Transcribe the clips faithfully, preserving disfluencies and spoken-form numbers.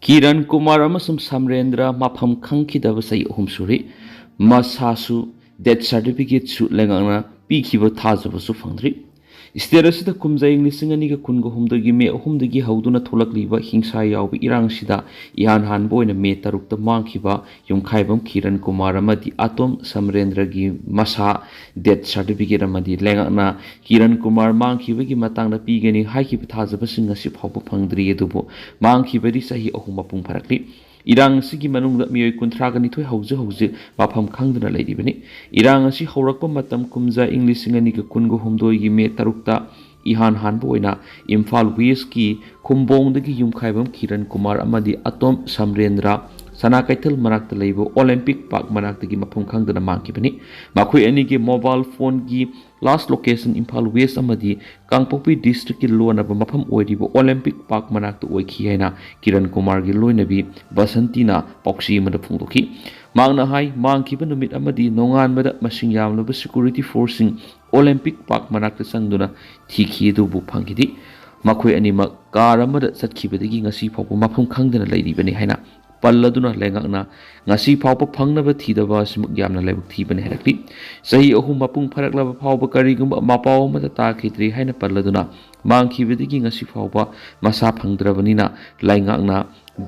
ꯀꯤꯔꯟ ꯀꯨꯃꯥꯔ ꯑꯃꯁꯨꯡ ꯁꯝꯔꯦꯟꯗ꯭ꯔ ꯃꯐꯝ ꯈꯪꯈꯤꯗꯕ ꯆꯍꯤ ꯑꯍꯨꯝ ꯁꯨꯔꯦ꯫ ꯃꯁꯥꯁꯨ ꯗꯦꯊ ꯁꯥꯔꯇꯤꯐꯤꯀꯦꯠꯁꯨ ꯂꯩꯉꯥꯛꯅ ꯄꯤꯈꯤꯕ ꯊꯥꯖꯕꯁꯨ ꯐꯪꯗ꯭ꯔꯤ꯫ ꯁ꯭ꯇꯦꯠ ꯑꯁꯤꯗ ꯀꯨꯝꯖꯥ ꯏꯪ ꯂꯤꯁꯤꯡ ꯑꯅꯤꯒ ꯀꯨꯟꯒ ꯍꯨꯝꯗꯣꯏꯒꯤ ꯃꯦ ꯑꯍꯨꯝꯗꯒꯤ ꯍꯧꯗꯨꯅ ꯊꯣꯛꯂꯛꯂꯤꯕ ꯍꯤꯡꯁꯥ ꯌꯥꯎꯕ ꯏꯔꯥꯡꯁꯤꯗ ꯏꯍꯥꯟ ꯍꯥꯟꯕ ꯑꯣꯏꯅ ꯃꯦ ꯇꯔꯨꯛꯇ ꯃꯥꯡꯈꯤꯕ ꯌꯨꯝꯈꯥꯏꯕꯝ ꯀꯤꯔꯟ ꯀꯨꯃꯥꯔ ꯑꯃꯗꯤ ꯑꯇꯣꯝ ꯁꯃꯔꯦꯟꯗ꯭ꯔꯒꯤ ꯃꯁꯥ ꯗꯦꯊ ꯁꯥꯔꯇꯤꯐꯤꯀꯦꯠ ꯑꯃꯗꯤ ꯂꯩꯉꯥꯛꯅ ꯀꯤꯔꯟ ꯀꯨꯃꯥꯔ ꯃꯥꯡꯈꯤꯕꯒꯤ ꯃꯇꯥꯡꯗ ꯄꯤꯒꯅꯤ ꯍꯥꯏꯈꯤꯕ ꯊꯥꯖꯕꯁꯤꯡ ꯉꯁꯤ ꯐꯥꯎꯕ ꯐꯪꯗ꯭ꯔꯤ꯫ ꯑꯗꯨꯕꯨ ꯃꯥꯡꯈꯤꯕꯗꯤ ꯆꯍꯤ ꯑꯍꯨꯝ ꯃꯄꯨꯡ ꯐꯥꯔꯛꯂꯤ꯫ ꯏꯔꯥꯡ ꯑꯁꯤꯒꯤ ꯃꯅꯨꯡꯗ ꯃꯤꯑꯣꯏ ꯀꯨꯟꯊ꯭ꯔꯥꯒ ꯅꯤꯊꯣꯏ ꯍꯧꯖꯤꯛ ꯍꯧꯖꯤꯛ ꯃꯐꯝ ꯈꯪꯗꯅ ꯂꯩꯔꯤꯕꯅꯤ꯫ ꯏꯔꯥꯡ ꯑꯁꯤ ꯍꯧꯔꯛꯄ ꯃꯇꯝ ꯀꯨꯝꯖꯥ ꯏꯪ ꯂꯤꯁꯤꯡ ꯑꯅꯤꯒ ꯀꯨꯟꯒ ꯍꯨꯝꯗꯣꯏꯒꯤ ꯃꯦ ꯇꯔꯨꯛꯇ ꯏꯍꯥꯟ ꯍꯥꯟꯕ ꯑꯣꯏꯅ ꯏꯝꯐꯥꯜ ꯋꯦꯁꯀꯤ ꯈꯨꯝꯕꯣꯡꯗꯒꯤ ꯌꯨꯝꯈꯥꯏꯕꯝ ꯀꯤꯔꯟ ꯀꯨꯃꯥꯔ ꯑꯃꯗꯤ ꯑꯇꯣꯝ ꯁꯝꯔꯦꯟꯗ꯭ꯔ ꯁꯅꯥ ꯀꯩꯊꯦꯜ ꯃꯅꯥꯛꯇ ꯂꯩꯕ ꯑꯣꯂꯦꯝꯄꯤꯛ ꯄꯥꯔꯛ ꯃꯅꯥꯛꯇꯒꯤ ꯃꯐꯝ ꯈꯪꯗꯅ ꯃꯥꯡꯈꯤꯕꯅꯤ꯫ ꯃꯈꯣꯏ ꯑꯅꯤꯒꯤ ꯃꯣꯕꯥꯏꯜ ꯐꯣꯟꯒꯤ ꯂꯥꯁ ꯂꯣꯀꯦꯁꯟ ꯏꯝꯐꯥꯜ ꯋꯦꯁ ꯑꯃꯗꯤ ꯀꯥꯡꯄꯣꯛꯄꯤ ꯗꯤꯁꯇ꯭ꯔꯤꯛꯀꯤ ꯂꯣꯟꯅꯕ ꯃꯐꯝ ꯑꯣꯏꯔꯤꯕ ꯑꯣꯂꯦꯝꯄꯤꯛ ꯄꯥꯔꯛ ꯃꯅꯥꯛꯇ ꯑꯣꯏꯈꯤ ꯍꯥꯏꯅ ꯀꯤꯔꯟ ꯀꯨꯃꯥꯔꯒꯤ ꯂꯣꯏꯅꯕꯤ ꯕꯁꯟꯇꯤꯅ ꯄꯥꯎꯆꯦ ꯑꯃꯗ ꯐꯣꯡꯗꯣꯛꯈꯤ꯫ ꯃꯍꯥꯛꯅ ꯍꯥꯏ, ꯃꯥꯡꯈꯤꯕ ꯅꯨꯃꯤꯠ ꯑꯃꯗꯤ ꯅꯣꯡꯉꯥꯟꯕꯗ ꯃꯁꯤꯡ ꯌꯥꯝꯂꯕ ꯁꯦꯀ꯭ꯌꯨꯔꯤꯇꯤ ꯐꯣꯔꯁꯁꯤꯡ ꯑꯣꯂꯦꯝꯄꯤꯛ ꯄꯥꯔꯛ ꯃꯅꯥꯛꯇ ꯆꯪꯗꯨꯅ ꯊꯤꯈꯤ, ꯑꯗꯨꯕꯨ ꯐꯪꯈꯤꯗꯦ꯫ ꯃꯈꯣꯏ ꯑꯅꯤꯃꯛ ꯀꯥꯔ ꯑꯃꯗ ꯆꯠꯈꯤꯕꯗꯒꯤ ꯉꯁꯤ ꯐꯥꯎꯕ ꯃꯐꯝ ꯈꯪꯗꯅ ꯂꯩꯔꯤꯕꯅꯤ ꯍꯥꯏꯅ ꯄꯜꯂꯗꯨꯅ ꯂꯩꯉꯥꯛꯅ ꯉꯁꯤ ꯐꯥꯎꯕ ꯐꯪꯅꯕ ꯊꯤꯗꯕ ꯑꯁꯤꯃꯛ ꯌꯥꯝꯅ ꯂꯥꯏꯕꯛ ꯊꯤꯕꯅꯤ ꯍꯥꯏꯔꯛꯂꯤ꯫ ꯆꯍꯤ ꯑꯍꯨꯝ ꯃꯄꯨꯡ ꯐꯥꯔꯛꯂꯕ ꯐꯥꯎꯕ ꯀꯔꯤꯒꯨꯝꯕ ꯃꯄꯥꯎ ꯑꯃꯠꯇ ꯇꯥꯈꯤꯗ꯭ꯔꯤ ꯍꯥꯏꯅ ꯄꯜꯂꯗꯨꯅ ꯃꯥꯡꯈꯤꯕꯗꯒꯤ ꯉꯁꯤ ꯐꯥꯎꯕ ꯃꯁꯥ ꯐꯪꯗ꯭ꯔꯕꯅꯤꯅ ꯂꯩꯉꯥꯛꯅ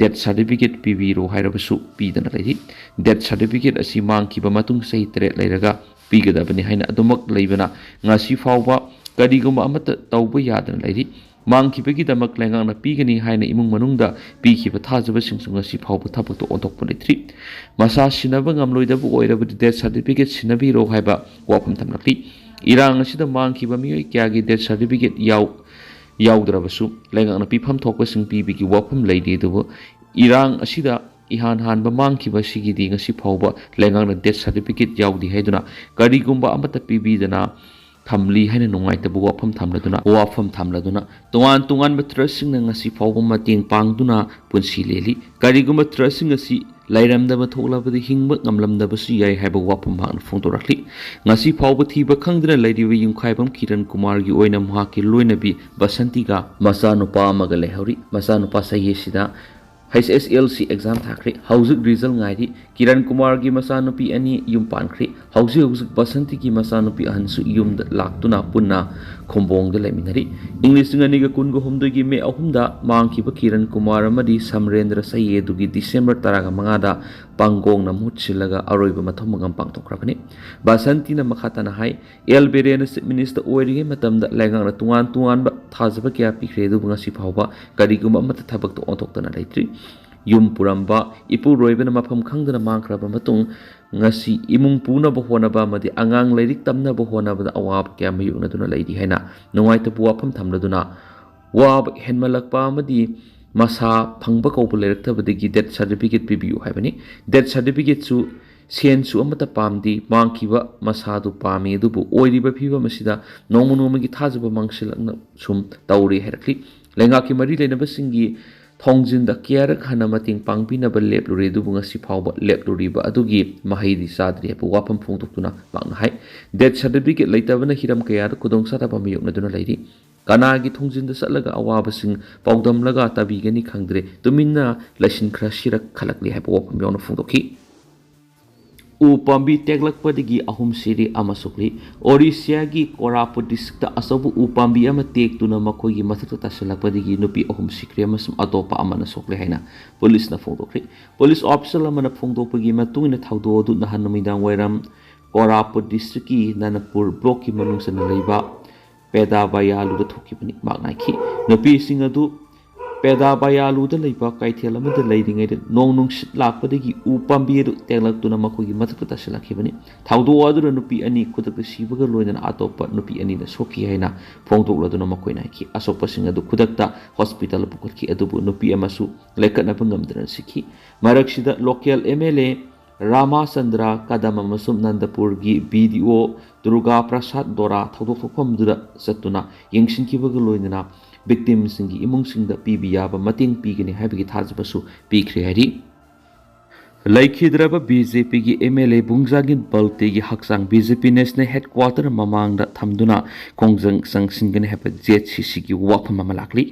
ꯗꯦꯊ ꯁꯥꯔꯇꯤꯐꯤꯀꯦꯠ ꯄꯤꯕꯤꯔꯣ ꯍꯥꯏꯔꯕꯁꯨ ꯄꯤꯗꯅ ꯂꯩꯔꯤ꯫ ꯗꯦꯊ ꯁꯥꯔꯇꯤꯐꯤꯀꯦꯠ ꯑꯁꯤ ꯃꯥꯡꯈꯤꯕ ꯃꯇꯨꯡ ꯆꯍꯤ ꯇꯔꯦꯠ ꯂꯩꯔꯒ ꯄꯤꯒꯗꯕꯅꯤ ꯍꯥꯏꯅ ꯑꯗꯨꯃꯛ ꯂꯩꯕꯅ ꯉꯁꯤ ꯐꯥꯎꯕ ꯀꯔꯤꯒꯨꯝꯕ ꯑꯃꯠꯇ ꯇꯧꯕ ꯌꯥꯗꯅ ꯂꯩꯔꯤ꯫ ꯃꯥꯡꯈꯤꯕꯒꯤꯗꯃꯛ ꯂꯩꯉꯥꯛꯅ ꯄꯤꯒꯅꯤ ꯍꯥꯏꯅ ꯏꯃꯨꯡ ꯃꯅꯨꯡꯗ ꯄꯤꯈꯤꯕ ꯊꯥꯖꯕꯁꯤꯡꯁꯨ ꯉꯁꯤ ꯐꯥꯎꯕ ꯊꯕꯛꯇ ꯑꯣꯟꯊꯣꯛꯄ ꯂꯩꯇ꯭ꯔꯤ꯫ ꯃꯁꯥ ꯁꯤꯟꯅꯕ ꯉꯝꯂꯣꯏꯗꯕ ꯑꯣꯏꯔꯕꯗꯤ ꯗꯦꯊ ꯁꯥꯔꯇꯤꯐꯤꯀꯦꯠ ꯁꯤꯟꯅꯕꯤꯔꯣ ꯍꯥꯏꯕ ꯋꯥꯐꯝ ꯊꯝꯂꯛꯂꯤ꯫ ꯏꯔꯥꯡ ꯑꯁꯤꯗ ꯃꯥꯡꯈꯤꯕ ꯃꯤꯑꯣꯏ ꯀꯌꯥꯒꯤ ꯗꯦꯊ ꯁꯥꯔꯇꯤꯐꯤꯀꯦꯠ ꯌꯥꯎ-, ꯌꯥꯎꯗ꯭ꯔꯕꯁꯨ ꯂꯩꯉꯥꯛꯅ ꯄꯤꯐꯝ ꯊꯣꯛꯄꯁꯤꯡ ꯄꯤꯕꯒꯤ ꯋꯥꯐꯝ ꯂꯩꯔꯤ꯫ ꯑꯗꯨꯕꯨ ꯏꯔꯥꯡ ꯑꯁꯤꯗ ꯏꯍꯥꯟ ꯍꯥꯟꯕ ꯃꯥꯡꯈꯤꯕ ꯑꯁꯤꯒꯤꯗꯤ ꯉꯁꯤ ꯐꯥꯎꯕ ꯂꯩꯉꯥꯛꯅ ꯗꯦꯊ ꯁꯥꯔꯇꯤꯐꯤꯀꯦꯠ ꯌꯥꯎꯗꯦ ꯍꯥꯏꯗꯨꯅ ꯀꯔꯤꯒꯨꯝꯕ ꯑꯃꯠꯇ ꯄꯤꯕꯤꯗꯅ ꯊꯝꯂꯤ ꯍꯥꯏꯅ ꯅꯨꯡꯉꯥꯏꯇꯕ ꯋꯥꯐꯝ ꯊꯝꯂꯗꯨꯅ, ꯋꯥꯐꯝ ꯊꯝꯂꯗꯨꯅ ꯇꯣꯉꯥꯟ ꯇꯣꯉꯥꯟꯕ ꯇ꯭ꯔꯁꯁꯤꯡꯅ ꯉꯁꯤ ꯐꯥꯎꯕ ꯃꯇꯦꯡ ꯄꯥꯡꯗꯨꯅ ꯄꯨꯟꯁꯤ ꯂꯦꯜꯂꯤ꯫ ꯀꯔꯤꯒꯨꯝꯕ ꯇ꯭ꯔꯁꯁꯤꯡ ꯑꯁꯤ ꯂꯩꯔꯝꯗꯕ ꯊꯣꯛꯂꯕꯗꯤ ꯍꯤꯡꯕ ꯉꯝꯂꯝꯗꯕꯁꯨ ꯌꯥꯏ ꯍꯥꯏꯕ ꯋꯥꯐꯝ ꯃꯍꯥꯛꯅ ꯐꯣꯡꯗꯣꯔꯛꯂꯤ꯫ ꯉꯁꯤ ꯐꯥꯎꯕ ꯊꯤꯕ ꯈꯪꯗꯅ ꯂꯩꯔꯤꯕ ꯌꯨꯝꯈꯥꯏꯕꯝ ꯀꯤꯔꯟ ꯀꯨꯃꯥꯔꯒꯤ ꯑꯣꯏꯅ ꯃꯍꯥꯛꯀꯤ ꯂꯣꯏꯅꯕꯤ ꯕꯁꯟꯇꯤꯒ ꯃꯆꯥꯅꯨꯄꯥ ꯑꯃꯒ ꯂꯩꯍꯧꯔꯤ꯫ ꯃꯆꯥꯅꯨꯄꯥ ꯆꯍꯤ ꯑꯁꯤꯗ ꯍꯩꯆ ꯑꯦꯁ ꯑꯦꯜ ꯁꯤ ꯑꯦꯛꯖꯥꯝ ꯊꯥꯈ꯭ꯔꯦ꯫ ꯍꯧꯖꯤꯛ ꯔꯤꯖꯜ ꯉꯥꯏꯔꯤ꯫ ꯀꯤꯔꯟ ꯀꯨꯃꯥꯔꯒꯤ ꯃꯆꯥꯅꯨꯄꯤ ꯑꯅꯤ ꯌꯨꯝ ꯄꯥꯟꯈ꯭ꯔꯦ꯫ ꯍꯧꯖꯤꯛ ꯍꯧꯖꯤꯛ ꯕꯁꯟꯇꯤꯒꯤ ꯃꯆꯥꯅꯨꯄꯤ ꯑꯍꯟꯁꯨ ꯌꯨꯝꯗ ꯂꯥꯛꯇꯨꯅ ꯄꯨꯟꯅ ꯈꯣꯡꯕꯣꯡꯗ ꯂꯩꯃꯤꯟꯅꯔꯤ꯫ ꯏꯪ ꯂꯤꯁꯤꯡ ꯑꯅꯤꯒ ꯀꯨꯟꯒ ꯍꯨꯝꯗꯣꯏꯒꯤ ꯃꯦ ꯑꯍꯨꯝꯗ ꯃꯥꯡꯈꯤꯕ ꯀꯤꯔꯟ ꯀꯨꯃꯥꯔ ꯑꯃꯗꯤ ꯁꯝꯔꯦꯟꯗ꯭ꯔ ꯁꯌꯦꯗꯨꯒꯤ ꯗꯤꯁꯦꯝꯕꯔ ꯇꯔꯥꯒ ꯃꯉꯥꯗ ꯄꯥꯡꯒꯣꯡꯅ ꯃꯍꯨꯠ ꯁꯤꯜꯂꯒ ꯑꯔꯣꯏꯕ ꯃꯊꯧ ꯃꯉꯝ ꯄꯥꯡꯊꯣꯛꯈ꯭ꯔꯕꯅꯤ꯫ ꯕꯁꯟꯇꯤꯅ ꯃꯈꯥ ꯇꯥꯅ ꯍꯥꯏ, ꯑꯦꯜ ꯕꯤꯔꯦꯟꯅ ꯆꯤꯐ ꯃꯤꯅꯤꯁꯇꯔ ꯑꯣꯏꯔꯤꯉꯩ ꯃꯇꯝꯗ ꯂꯩꯉꯥꯛꯅ ꯇꯣꯉꯥꯟ ꯇꯣꯉꯥꯟꯕ ꯊꯥꯖꯕ ꯀꯌꯥ ꯄꯤꯈ꯭ꯔꯦ, ꯑꯗꯨꯕꯨ ꯉꯁꯤ ꯐꯥꯎꯕ ꯀꯔꯤꯒꯨꯝꯕ ꯑꯃꯠꯇ ꯊꯕꯛꯇ ꯑꯣꯟꯊꯣꯛꯇꯅ ꯂꯩꯇ꯭ꯔꯤ꯫ ꯌꯨꯝ ꯄꯨꯔꯝꯕ ꯏꯄꯨꯔꯣꯏꯕꯅ ꯃꯐꯝ ꯈꯪꯗꯅ ꯃꯥꯡꯈ꯭ꯔꯕ ꯃꯇꯨꯡ, ꯉꯁꯤ ꯏꯃꯨꯡ ꯄꯨꯅꯕ ꯍꯣꯠꯅꯕ ꯑꯃꯗꯤ ꯑꯉꯥꯡ ꯂꯥꯏꯔꯤꯛ ꯇꯝꯅꯕ ꯍꯣꯠꯅꯕꯗ ꯑꯋꯥꯕ ꯀꯌꯥ ꯃꯥꯌꯣꯛꯅꯗꯨꯅ ꯂꯩꯔꯤ ꯍꯥꯏꯅ ꯅꯨꯡꯉꯥꯏꯇꯕ ꯋꯥꯐꯝ ꯊꯝꯂꯗꯨꯅ, ꯋꯥꯕ ꯍꯦꯟꯃꯜꯂꯛꯄ ꯑꯃꯗꯤ ꯃꯁꯥ ꯐꯪꯕ ꯀꯧꯕ ꯂꯩꯔꯛꯇꯕꯗꯒꯤ ꯗꯦꯠ ꯁꯥꯔꯇꯤꯐꯤꯀꯦꯠ ꯄꯤꯕꯤꯌꯨ ꯍꯥꯏꯕꯅꯤ꯫ ꯗꯦꯠ ꯁꯥꯔꯇꯤꯐꯤꯀꯦꯠꯁꯨ ꯁꯦꯟꯁꯨ ꯑꯃꯠꯇ ꯄꯥꯝꯗꯦ, ꯃꯥꯡꯈꯤꯕ ꯃꯁꯥꯗꯨ ꯄꯥꯝꯃꯤ, ꯑꯗꯨꯕꯨ ꯑꯣꯏꯔꯤꯕ ꯐꯤꯕꯝ ꯑꯁꯤꯗ ꯅꯣꯡꯃ ꯅꯣꯡꯃꯒꯤ ꯊꯥꯖꯕ ꯃꯥꯡꯁꯤꯜꯂꯛꯅ ꯁꯨꯝ ꯇꯧꯔꯤ ꯍꯥꯏꯔꯛꯂꯤ꯫ ꯂꯩꯉꯥꯛꯀꯤ ꯃꯔꯤ ꯂꯩꯅꯕꯁꯤꯡꯒꯤ ꯊꯣꯡꯖꯤꯟꯗ ꯀꯌꯥꯔꯛ ꯍꯟꯅ ꯃꯇꯦꯡ ꯄꯥꯡꯕꯤꯅꯕ ꯂꯦꯞꯂꯨꯔꯦ, ꯑꯗꯨꯕꯨ ꯉꯁꯤ ꯐꯥꯎꯕ ꯂꯦꯞꯂꯨꯔꯤꯕ ꯑꯗꯨꯒꯤ ꯃꯍꯩꯗꯤ ꯆꯥꯗ꯭ꯔꯤ ꯍꯥꯏꯕ ꯋꯥꯐꯝ ꯐꯣꯡꯗꯣꯛꯇꯨꯅ ꯃꯍꯥꯛꯅ ꯍꯥꯏ, ꯗꯦꯠ ꯁꯥꯔꯇꯤꯐꯤꯀꯦꯠ ꯂꯩꯇꯕꯅ ꯍꯤꯔꯝ ꯀꯌꯥꯗ ꯈꯨꯗꯣꯡꯆꯥꯗꯕ ꯃꯥꯌꯣꯛꯅꯗꯨꯅ ꯂꯩꯔꯤ꯫ ꯀꯅꯥꯒꯤ ꯊꯣꯡꯖꯤꯟꯗ ꯆꯠꯂꯒ ꯑꯋꯥꯕꯁꯤꯡ ꯄꯥꯎꯗꯝꯂꯒ ꯇꯥꯕꯤꯒꯅꯤ ꯈꯪꯗ꯭ꯔꯦ, ꯇꯨꯃꯤꯟꯅ ꯂꯩꯁꯤꯟꯈ꯭ꯔꯁꯤꯔ ꯈꯜꯂꯛꯂꯤ ꯍꯥꯏꯕ ꯋꯥꯐꯝ ꯌꯥꯎꯅ ꯐꯣꯡꯗꯣꯛꯈꯤ꯫ ꯎ ꯄꯥꯝꯕꯤ ꯇꯦꯛꯂꯛꯄꯗꯒꯤ ꯑꯍꯨꯝ ꯁꯤꯔꯤ, ꯑꯃ ꯁꯣꯛꯂꯤ꯫ ꯑꯣꯔꯤꯁꯤꯌꯥꯒꯤ ꯀꯣꯔꯥꯄꯨꯠ ꯗꯤꯁꯇ꯭ꯔꯤꯛꯇ ꯑꯆꯧꯕ ꯎ ꯄꯥꯝꯕꯤ ꯑꯃ ꯇꯦꯛꯇꯨꯅ ꯃꯈꯣꯏꯒꯤ ꯃꯊꯛꯇ ꯇꯥꯁꯤꯜꯂꯛꯄꯗꯒꯤ ꯅꯨꯄꯤ ꯑꯍꯨꯝ ꯁꯤꯈ꯭ꯔꯦ ꯑꯃꯁꯨꯡ ꯑꯇꯣꯞꯄ ꯑꯃꯅ ꯁꯣꯛꯂꯦ ꯍꯥꯏꯅ ꯄꯨꯂꯤꯁꯅ ꯐꯣꯡꯗꯣꯛꯈ꯭ꯔꯦ꯫ ꯄꯨꯂꯤꯁ ꯑꯣꯐꯤꯁꯤꯌꯦꯜ ꯑꯃꯅ ꯐꯣꯡꯗꯣꯛꯄꯒꯤ ꯃꯇꯨꯡ ꯏꯟꯅ, ꯊꯧꯗꯣꯛ ꯑꯗꯨ ꯅꯍꯥꯟ ꯅꯨꯃꯤꯗꯥꯡ ꯋꯥꯏꯔꯝ ꯀꯣꯔꯥꯄꯨꯠ ꯗꯤꯁꯇ꯭ꯔꯤꯛꯀꯤ ꯅꯥꯅꯄꯨꯔ ꯕ꯭ꯂꯣꯛꯀꯤ ꯃꯅꯨꯡ ꯆꯟꯅ ꯂꯩꯕ ꯄꯦꯗꯥꯕꯌꯥꯂꯨꯗ ꯊꯣꯛꯈꯤꯕꯅꯤ꯫ ꯃꯍꯥꯛꯅ ꯍꯥꯏꯈꯤ, ꯅꯨꯄꯤꯁꯤꯡ ꯑꯗꯨ ꯄꯦꯗꯥꯕꯌꯥꯂꯨꯗ ꯂꯩꯕ ꯀꯩꯊꯦꯜ ꯑꯃꯗ ꯂꯩꯔꯤꯉꯩꯗ ꯅꯣꯡ ꯅꯨꯡꯁꯤꯠ ꯂꯥꯛꯄꯗꯒꯤ ꯎ ꯄꯥꯝꯕꯤ ꯑꯗꯨ ꯇꯦꯛꯂꯛꯇꯨꯅ ꯃꯈꯣꯏꯒꯤ ꯃꯊꯛꯇ ꯇꯥꯁꯤꯜꯂꯛꯈꯤꯕꯅꯤ꯫ ꯊꯧꯗꯣꯛ ꯑꯗꯨꯗ ꯅꯨꯄꯤ ꯑꯅꯤ ꯈꯨꯗꯛꯇ ꯁꯤꯕꯒ ꯂꯣꯏꯅꯅ ꯑꯇꯣꯞꯄ ꯅꯨꯄꯤ ꯑꯅꯤꯅ ꯁꯣꯛꯈꯤ ꯍꯥꯏꯅ ꯐꯣꯡꯗꯣꯛꯂꯗꯨꯅ ꯃꯈꯣꯏꯅ ꯍꯥꯏꯈꯤ꯫ ꯑꯁꯣꯛꯄꯁꯤꯡ ꯑꯗꯨ ꯈꯨꯗꯛꯇ ꯍꯣꯁꯄꯤꯇꯥꯜꯗ ꯄꯨꯈꯠꯈꯤ, ꯑꯗꯨꯕꯨ ꯅꯨꯄꯤ ꯑꯃꯁꯨ ꯂꯥꯏꯀꯠꯅꯕ ꯉꯝꯗꯅ ꯁꯤꯈꯤ꯫ ꯃꯔꯛꯁꯤꯗ local M L A Ramachandra ꯀꯗꯝ ꯑꯃꯁꯨꯡ ꯅꯟꯗꯄꯨꯔꯒꯤ ꯕꯤ ꯗꯤ ꯑꯣ ꯗꯨꯔꯒꯥ ꯄ꯭ꯔꯁꯥꯗ ꯗꯣꯔꯥ ꯊꯧꯗꯣꯛ ꯊꯣꯛꯐꯝꯗꯨꯗ ꯆꯠꯇꯨꯅ ꯌꯦꯡꯁꯤꯟꯈꯤꯕꯒ ꯂꯣꯏꯅꯅ ꯚꯤꯛꯇꯤꯝꯁꯤꯡꯒꯤ ꯏꯃꯨꯡꯁꯤꯡꯗ ꯄꯤꯕ ꯌꯥꯕ ꯃꯇꯦꯡ ꯄꯤꯒꯅꯤ ꯍꯥꯏꯕꯒꯤ ꯊꯥꯖꯕꯁꯨ ꯄꯤꯈ꯭ꯔꯦ ꯍꯥꯏꯔꯤ꯫ ꯂꯩꯈꯤꯗ꯭ꯔꯕ ꯕꯤ ꯖꯦ ꯄꯤꯒꯤ ꯑꯦꯝ ꯑꯦꯜ ꯑꯦ ꯕꯨꯡꯖꯥꯒꯤꯟ ꯕꯜꯇꯦꯒꯤ ꯍꯛꯆꯥꯡ ꯕꯤ ꯖꯦ ꯄꯤ ꯅꯦꯁꯅꯦꯜ ꯍꯦꯗꯀ꯭ꯋꯥꯇꯔ ꯃꯃꯥꯡꯗ ꯊꯝꯗꯨꯅ ꯈꯣꯡꯖꯪ ꯆꯪꯁꯤꯟꯒꯅꯤ ꯍꯥꯏꯕ ꯖꯦ ꯑꯦꯆ ꯁꯤ ꯁꯤꯒꯤ ꯋꯥꯐꯝ ꯑꯃ ꯂꯥꯛꯂꯤ꯫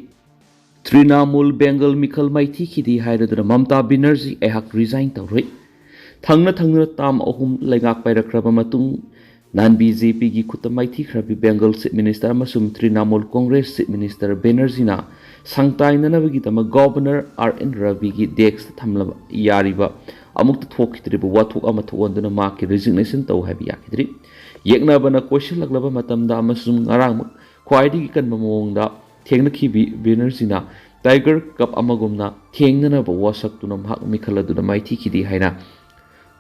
ꯇ꯭ꯔꯤꯅꯥꯃꯨꯜ ꯕꯦꯡꯒꯜ ꯃꯤꯈꯜ ꯃꯥꯏꯊꯤꯈꯤꯗꯦ ꯍꯥꯏꯔꯗꯨꯅ ꯃꯃꯇꯥ ꯕꯦꯅꯔꯖꯤ ꯑꯩꯍꯥꯛ ꯔꯤꯖꯥꯏꯟ ꯇꯧꯔꯣꯏ꯫ ꯊꯪꯅ ꯊꯪꯅ ꯇꯥꯝ ꯑꯍꯨꯝ ꯂꯩꯉꯥꯛ ꯄꯥꯏꯔꯛꯈ꯭ꯔꯕ ꯃꯇꯨꯡ ꯅꯥꯟ ꯕꯤ ꯖꯦ ꯄꯤꯒꯤ ꯈꯨꯠꯇ ꯃꯥꯏꯊꯤꯈ꯭ꯔꯕꯤ ꯕꯦꯡꯒꯜ ꯆꯤꯐ ꯃꯤꯅꯤꯁꯇꯔ ꯑꯃꯁꯨꯡ ꯇ꯭ꯔꯤꯅꯥꯃꯨꯜ ꯀꯣꯡꯒ꯭ꯔꯦꯁ ꯆꯤꯐ ꯃꯤꯅꯤꯁꯇꯔ ꯕꯦꯅꯔꯖꯤꯅ ꯁꯪꯇꯥꯏꯅꯅꯕꯒꯤꯗꯃꯛ ꯒꯣꯚꯔꯅꯔ ꯑꯥꯔ ꯑꯦꯟ ꯔꯕꯤꯒꯤ ꯗꯦꯁ꯭ꯛꯇ ꯊꯝꯂꯕ ꯌꯥꯔꯤꯕ ꯑꯃꯨꯛꯇ ꯊꯣꯛꯈꯤꯗ꯭ꯔꯤꯕ ꯋꯥꯊꯣꯛ ꯑꯃ ꯊꯣꯛꯍꯟꯗꯨꯅ ꯃꯍꯥꯛꯀꯤ ꯔꯤꯖꯤꯒꯅꯦꯁꯟ ꯇꯧ ꯍꯥꯏꯕ ꯌꯥꯈꯤꯗ꯭ꯔꯤ꯫ ꯌꯦꯛꯅꯕꯅ ꯀꯣꯏꯁꯤꯜꯂꯛꯂꯕ ꯃꯇꯝꯗ ꯑꯃꯁꯨꯡ ꯉꯔꯥꯡꯃꯛ ꯈ꯭ꯋꯥꯏꯗꯒꯤ ꯀꯟꯕ ꯃꯑꯣꯡꯗ ꯊꯦꯡꯅꯈꯤꯕꯤ ꯕꯦꯅꯔꯖꯤꯅ ꯇꯥꯏꯒꯔ ꯀꯞ ꯑꯃꯒꯨꯝꯅ ꯊꯦꯡꯅꯅꯕ ꯋꯥꯁꯛꯇꯨꯅ ꯃꯍꯥꯛ ꯃꯤꯈꯜ ꯑꯗꯨꯗ ꯃꯥꯏꯊꯤꯈꯤꯗꯦ ꯍꯥꯏꯅ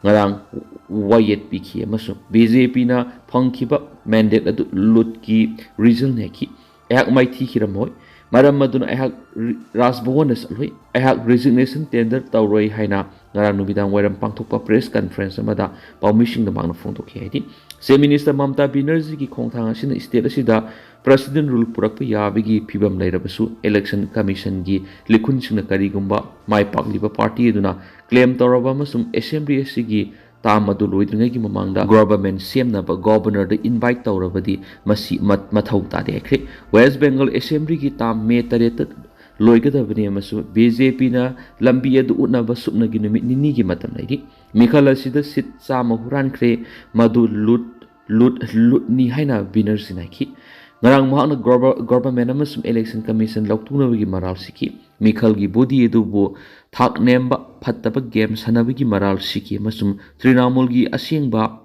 ꯉꯔꯥꯡ ꯋꯥꯌꯦꯠ ꯄꯤꯈꯤ ꯑꯃꯁꯨꯡ ꯕꯤ ꯖꯦ ꯄꯤꯅ ꯐꯪꯈꯤꯕ ꯃꯦꯟꯗꯦꯠ ꯑꯗꯨ ꯂꯨꯠꯀꯤ ꯔꯤꯖꯜꯅꯤ ꯍꯥꯏꯈꯤ꯫ ꯑꯩꯍꯥꯛ ꯃꯥꯏꯊꯤꯈꯤꯔꯝꯃꯣꯏ, ꯃꯔꯝ ꯑꯗꯨꯅ ꯑꯩꯍꯥꯛ ꯔꯤ-, ꯔꯥꯖ ꯚꯋꯟꯗ ꯆꯠꯂꯣꯏ꯫ ꯑꯩꯍꯥꯛ ꯔꯤꯖꯤꯒꯅꯦꯁꯟ ꯇꯦꯟꯗꯔ ꯇꯧꯔꯣꯏ ꯍꯥꯏꯅ ꯉꯔꯥꯡ ꯅꯨꯃꯤꯗꯥꯡ ꯋꯥꯏꯔꯝ ꯄꯥꯡꯊꯣꯛꯄ ꯄ꯭ꯔꯦꯁ ꯀꯟꯐꯔꯦꯟꯁ ꯑꯃꯗ ꯄꯥꯎꯃꯤꯁꯤꯡꯗ ꯃꯍꯥꯛꯅ ꯐꯣꯡꯗꯣꯛꯈꯤ ꯍꯥꯏꯗꯤ, ꯆꯤꯐ ꯃꯤꯅꯤꯁꯇꯔ ꯃꯃꯇꯥ ꯕꯦꯅꯔꯖꯤꯒꯤ ꯈꯣꯡꯊꯥꯡ ꯑꯁꯤꯅ ꯁ꯭ꯇꯦꯠ ꯑꯁꯤꯗ ꯄ꯭ꯔꯦꯁꯤꯗꯦꯟ ꯔꯨꯜ ꯄꯨꯔꯛꯄ ꯌꯥꯕꯒꯤ ꯐꯤꯕꯝ ꯂꯩꯔꯕꯁꯨ, ꯏꯂꯦꯛꯁꯟ ꯀꯃꯤꯁꯟꯒꯤ ꯂꯤꯈꯨꯟꯁꯤꯡꯅ ꯀꯔꯤꯒꯨꯝꯕ ꯃꯥꯏ ꯄꯥꯛꯂꯤꯕ ꯄꯥꯔꯇꯤ ꯑꯗꯨꯅ ꯀ꯭ꯂꯦꯝ ꯇꯧꯔꯕ ꯑꯃꯁꯨꯡ ꯑꯦꯁꯦꯝꯕ꯭ꯂꯤ ꯑꯁꯤꯒꯤ ꯇꯥꯝ ꯑꯗꯨ ꯂꯣꯏꯗ꯭ꯔꯤꯉꯩꯒꯤ ꯃꯃꯥꯡꯗ ꯒꯣꯚꯔꯃꯦꯟ ꯁꯦꯝꯅꯕ ꯒꯣꯚꯔꯅꯔꯗ ꯏꯟꯚꯥꯏꯠ ꯇꯧꯔꯕꯗꯤ ꯃꯁꯤ ꯃ-, ꯃꯊꯧ ꯇꯥꯗꯦ ꯍꯥꯏꯈ꯭ꯔꯦ꯫ ꯋꯦꯁ ꯕꯦꯡꯒꯜ ꯑꯦꯁꯦꯝꯕ꯭ꯂꯤꯒꯤ ꯇꯥꯝ ꯃꯦ ꯇꯔꯦꯠꯇ ꯂꯣꯏꯒꯗꯕꯅꯤ ꯑꯃꯁꯨꯡ ꯕꯤ ꯖꯦ ꯄꯤꯅ ꯂꯝꯕꯤ ꯑꯗꯨ ꯎꯠꯅꯕ ꯁꯨꯞꯅꯒꯤ ꯅꯨꯃꯤꯠ ꯅꯤꯅꯤꯒꯤ ꯃꯇꯝ ꯂꯩꯔꯤ꯫ ꯃꯤꯈꯜ ꯑꯁꯤꯗ ꯁꯤꯠ ꯆꯥꯝꯃ ꯍꯨꯔꯥꯟꯈ꯭ꯔꯦ, ꯃꯗꯨ ꯂꯨꯠ, ꯂꯨꯠ, ꯂꯨꯠꯅꯤ ꯍꯥꯏꯅ ꯕꯦꯅꯔꯖꯤꯅ ꯍꯥꯏꯈꯤ꯫ ꯉꯔꯥꯡ ꯃꯍꯥꯛꯅ ꯒꯣꯚꯔ-, ꯒꯣꯚꯔꯃꯦꯟ ꯑꯃꯁꯨꯡ ꯏꯂꯦꯛꯁꯟ ꯀꯃꯤꯁꯟ ꯂꯧꯊꯣꯛꯅꯕꯒꯤ ꯃꯔꯥꯜ ꯁꯤꯈꯤ꯫ ꯃꯤꯈꯜꯒꯤ ꯕꯣꯗꯤ ꯑꯗꯨꯕꯨ ꯊꯥꯛ ꯅꯦꯝꯕ, ꯐꯠꯇꯕ ꯒꯦꯝ ꯁꯥꯟꯅꯕꯒꯤ ꯃꯔꯥꯜ ꯁꯤꯈꯤ ꯑꯃꯁꯨꯡ ꯇ꯭ꯔꯤꯅꯥꯃꯨꯜꯒꯤ ꯑꯁꯦꯡꯕ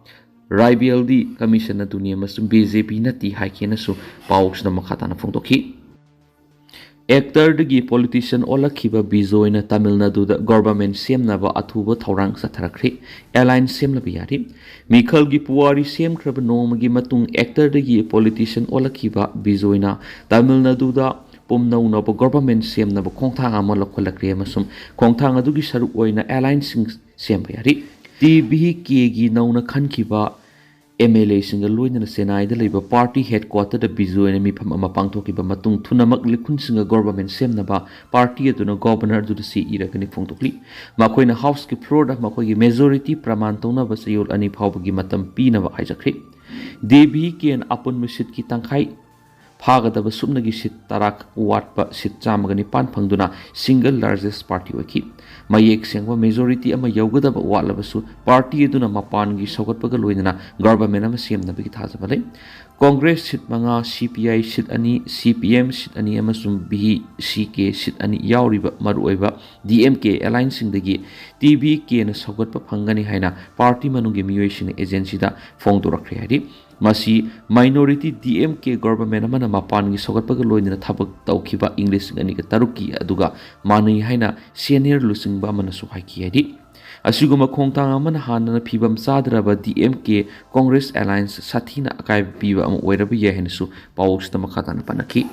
ꯔꯥꯏꯕꯦꯜꯗꯤ ꯀꯃꯤꯁꯟ ꯑꯗꯨꯅꯤ ꯑꯃꯁꯨꯡ ꯕꯤ ꯖꯦ ꯄꯤ ꯅꯠꯇꯦ ꯍꯥꯏꯈꯤ ꯍꯥꯏꯅꯁꯨ ꯄꯥꯎꯁꯤꯗ ꯃꯈꯥ ꯇꯥꯅ ꯐꯣꯡꯗꯣꯛꯈꯤ꯫ ꯑꯦꯛꯇꯔꯗꯒꯤ ꯄꯣꯂꯤꯇꯤꯁꯤꯌꯟ ꯑꯣꯜꯂꯛꯈꯤꯕ ꯕꯤꯖꯣꯏꯅ ꯇꯥꯃꯤꯜ ꯅꯥꯗꯨꯗ ꯒꯣꯚꯔꯃꯦꯟ ꯁꯦꯝꯅꯕ ꯑꯊꯨꯕ ꯊꯧꯔꯥꯡ ꯆꯠꯊꯔꯛꯈ꯭ꯔꯦ꯫ ꯑꯦꯂꯥꯏꯟꯁ ꯁꯦꯝꯂꯕ ꯌꯥꯔꯦ꯫ ꯃꯤꯈꯜꯒꯤ ꯄꯨꯋꯥꯔꯤ ꯁꯦꯝꯈ꯭ꯔꯕ ꯅꯣꯡꯃꯒꯤ ꯃꯇꯨꯡ ꯑꯦꯛꯇꯔꯗꯒꯤ ꯄꯣꯂꯤꯇꯤꯁꯤꯌꯟ ꯑꯣꯜꯂꯛꯈꯤꯕ ꯕꯤꯖꯣꯏꯅ ꯇꯥꯃꯤꯜ ꯅꯥꯗꯨꯗ ꯄꯨꯝꯅꯧꯅꯕ ꯒꯣꯚꯔꯃꯦꯟ ꯁꯦꯝꯅꯕ ꯈꯣꯡꯊꯥꯡ ꯑꯃ ꯂꯧꯈꯠꯂꯛꯈ꯭ꯔꯦ ꯑꯃꯁꯨꯡ ꯈꯣꯡꯊꯥꯡ ꯑꯗꯨꯒꯤ ꯁꯔꯨꯛ ꯑꯣꯏꯅ ꯑꯦꯂꯥꯏꯟꯁꯁꯤꯡ ꯁꯦꯝꯕ ꯌꯥꯔꯤ꯫ ꯇꯤ ꯚꯤ ꯀꯦꯒꯤ ꯅꯧꯅ ꯈꯟꯈꯤꯕ ꯑꯦꯝ ꯑꯦꯜ ꯑꯦꯁꯤꯡꯒ ꯂꯣꯏꯅꯅ ꯆꯦꯟꯅꯥꯏꯗ ꯂꯩꯕ ꯄꯥꯔꯇꯤ ꯍꯦꯗꯀ꯭ꯋꯥꯇꯔꯗ ꯕꯤꯖꯣꯏꯅ ꯃꯤꯐꯝ ꯑꯃ ꯄꯥꯡꯊꯣꯛꯈꯤꯕ ꯃꯇꯨꯡ ꯊꯨꯅꯃꯛ ꯂꯤꯈꯨꯟꯁꯤꯡꯒ ꯒꯣꯚꯔꯃꯦꯟ ꯁꯦꯝꯅꯕ ꯄꯥꯔꯇꯤ ꯑꯗꯨꯅ ꯒꯣꯚꯔꯅꯔ ꯑꯗꯨꯗ ꯆꯦ ꯏꯔꯒꯅꯤ ꯐꯣꯡꯗꯣꯛꯂꯤ꯫ ꯃꯈꯣꯏꯅ ꯍꯥꯎꯁꯀꯤ ꯐ꯭ꯂꯣꯔꯗ ꯃꯈꯣꯏꯒꯤ ꯃꯦꯖꯣꯔꯤꯇꯤ ꯄ꯭ꯔꯃꯥꯟ ꯇꯧꯅꯕ ꯆꯌꯣꯜ ꯑꯅꯤ ꯐꯥꯎꯕꯒꯤ ꯃꯇꯝ ꯄꯤꯅꯕ ꯍꯥꯏꯖꯈ꯭ꯔꯦ꯫ ꯗꯦꯕꯤ ꯀꯦꯟ ꯑꯄꯨꯟꯕ ꯁꯤꯠꯀꯤ ꯇꯪꯈꯥꯏ ꯊꯥꯒꯗꯕ ꯁꯨꯞꯅꯒꯤ ꯁꯤꯠ ꯇꯔꯥ ꯋꯥꯠꯄ ꯁꯤꯠ ꯆꯥꯝꯃꯒ ꯅꯤꯄꯥꯟ ꯐꯪꯗꯨꯅ single largest party ꯑꯣꯏꯈꯤ꯫ ꯃꯌꯦꯛ ꯁꯦꯡꯕ majority ꯑꯃ ꯌꯧꯒꯗꯕ ꯋꯥꯠꯂꯕꯁꯨ party ꯑꯗꯨꯅ ꯃꯄꯥꯟꯒꯤ ꯁꯧꯒꯠꯄꯒ ꯂꯣꯏꯅꯅ government ꯑꯃ ꯁꯦꯝꯅꯕꯒꯤ ꯊꯥꯖꯕ ꯂꯩ꯫ Congress ꯁꯤꯠ ꯃꯉꯥ, C P I ꯁꯤꯠ ꯑꯅꯤ, C P M ꯁꯤꯠ ꯑꯅꯤ ꯑꯃꯁꯨꯡ V C K ꯁꯤꯠ ꯑꯅꯤ ꯌꯥꯎꯔꯤꯕ ꯃꯔꯨꯑꯣꯏꯕ D M K allianceꯁꯤꯡꯗꯒꯤ T V Kꯅ ꯁꯧꯒꯠꯄ ꯐꯪꯒꯅꯤ ꯍꯥꯏꯅ party ꯃꯅꯨꯡꯒꯤ ꯃꯤꯑꯣꯏꯁꯤꯡꯅ agencyꯗ ꯐꯣꯡꯗꯣꯔꯛꯈ꯭ꯔꯦ ꯍꯥꯏꯔꯤ꯫ ꯃꯁꯤ minority D M K government ꯑꯃꯅ ꯃꯄꯥꯟꯒꯤ ꯁꯧꯒꯠꯄꯒ ꯂꯣꯏꯅꯅ ꯊꯕꯛ ꯇꯧꯈꯤꯕ ꯏꯪ ꯂꯤꯁꯤꯡ ꯑꯅꯤꯒ ꯇꯔꯨꯛꯀꯤ ꯑꯗꯨꯒ ꯃꯥꯟꯅꯩ ꯍꯥꯏꯅ senior ꯂꯨꯆꯤꯡꯕ ꯑꯃꯅꯁꯨ ꯍꯥꯏꯈꯤ ꯍꯥꯏꯔꯤ꯫ ꯑꯁꯤꯒꯨꯝꯕ ꯈꯣꯡꯊꯥꯡ ꯑꯃꯅ ꯍꯥꯟꯅꯅ ꯐꯤꯕꯝ ꯆꯥꯗ꯭ꯔꯕ D M K Congress alliance ꯁꯥꯊꯤꯅ ꯑꯀꯥꯏꯕ ꯄꯤꯕ ꯑꯃ ꯑꯣꯏꯔꯕ ꯌꯥꯏ ꯍꯥꯏꯅꯁꯨ ꯄꯥꯎꯁꯤꯗ ꯃꯈꯥ ꯇꯥꯅ ꯄꯟꯅꯈꯤ꯫